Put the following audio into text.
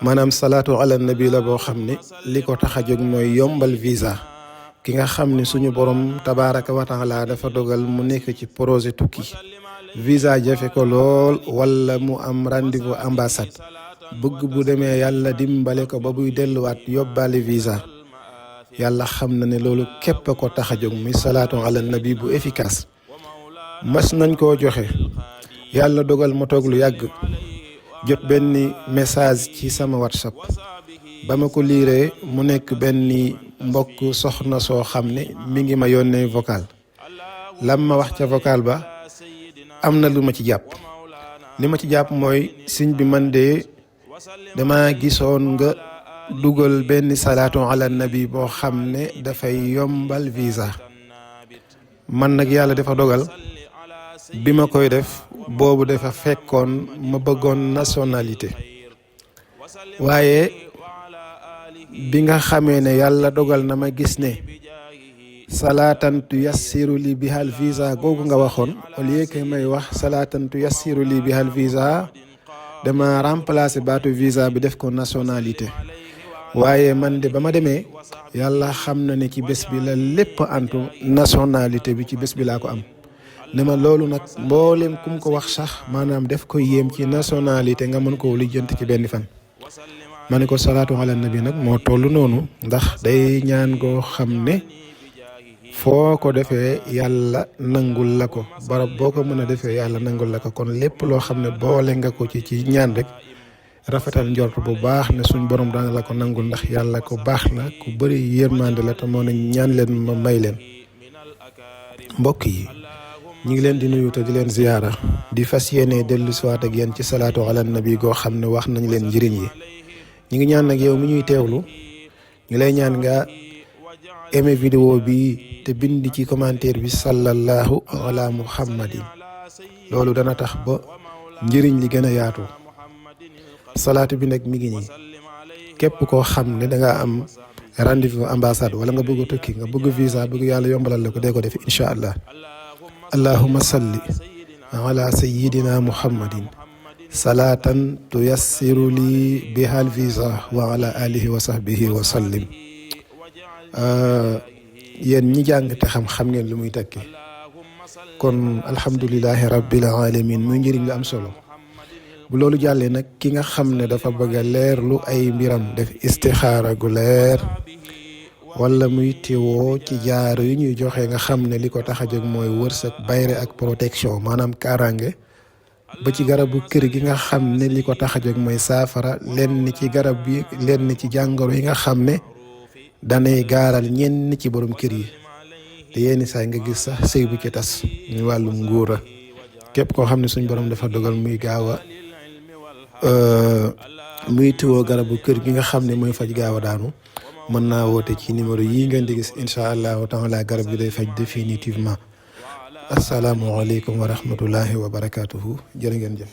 maanaam salaatu ala nabi la boo xam ne li ko tax a jóg mooy yombal visa ki nga xam ne suñu borom tabaaraka wa taala dafa dogal mu nekk ci projet tukki visa jafe ko lool wala mu am rendez-vous ambassade bëgg bu demee yàlla dimbale ko ba buy delluwaat yóbbaale visa yàlla xam na ne loolu képp ko tax a jóg muy salaatu ala nabi bu efficace mas nañ koo joxe yàlla dogal ma toog lu yàgg jot benn message ci sama WhatsApp ba ma ko liiree mu nekk benn mbokk soxna soo xam ne mi ngi ma yónnee vocal lam ma wax ca vocal ba am na lu ma ci jàpp li ma ci jàpp mooy sëñ bi man de dama gisoon nga dugal benn salaatu ala nabi boo xam ne dafay yombal visa man nag yàlla dafa dogal bi ma koy def boobu dafa fekkoon ma bëggoon nationalité waaye bi nga xamee ne yàlla dogal na ma gis ne salaatan tuyassiru li bihal visa googu nga waxoon au lieu que may wax salaatan tuyassiru li bihal visa dama remplacer baatu visa bi def ko nationalité waaye man de ba ma demee yàlla xam na ne ci bés bi la lépp antu nationalité bi ci bés bi laa ko am ne ma loolu nag mboolem kum ko wax sax maanaam def ko yéem ci nationalité nga mën koo lijjanti ci benn fan ma ne ko salaatu ala nabi nag moo toll noonu ndax day ñaan goo xam ne foo ko defee yàlla nangul la ko barab boo ko mën a defee yàlla nangul la ko kon lépp loo xam ne boole nga ko ci ñaan rek rafetal njort bu baax ne suñ borom dana la ko nangul ndax yàlla ko baax la ku bëri yërmande la te moo ne ñaan leen ma may leen mbokk yi ñi ngi leen di nuyu te di leen ziyaara di fas yéene dellu siwaat ak yéen ci salaatu ala nabi goo xam ne wax nañ leen njëriñ yi ñi ngi ñaan nag yow mi ñuy teewlu ñu lay ñaan nga aimé vidéo bi te bind ci commentaire bi sallallahu ala muhammadin loolu dana tax ba njëriñ li gën a yaatu salaatu bi nag mi ngi nii képp koo xam ne da nga am rendez-vous ambassade wala nga bëgg a tukki nga bëgg visa bëgg yàlla yombalal la ko dee ko def incha allah allahumma salli ala sayyidina muhammadin salaatan tuyassiru li bihal visa wa ala alihi wa sahbihi wa sallim yéen ñi jàng te xam ngeen lu muy tekki kon alhamdulilahi rabbil alamin muy njëriñ lu am solo bu loolu jàllee nag ki nga xam ne dafa bëgg a leerlu ay mbiram def istixaara gu leer wala muy tiwoo ci jaaro yi ñuy joxe nga xam ne li ko tax a jóg mooy wërsëg bayre ak protection maanaam kaaraange ba ci garabu kër gi nga xam ne li ko tax a jóg mooy saafara lenn ci garab bi lenn ci jàngoro yi nga xam ne danay gaaral ñenn ci borom kër yi te yenn saa nga gis sax sëy bu ci tas ñu wàllum nguura képp koo xam ne suñ borom dafa dogal muy gaaw a muy tiwoo garabu kër gi nga xam ne mooy faj gaaw a daanu mën naa woote ci numéro yii ngeen di gis incha allahu taala garab gi day faj définitivement asalaamualeykum wa rahmatullahi wa barakatuhu jërë ngeen jëf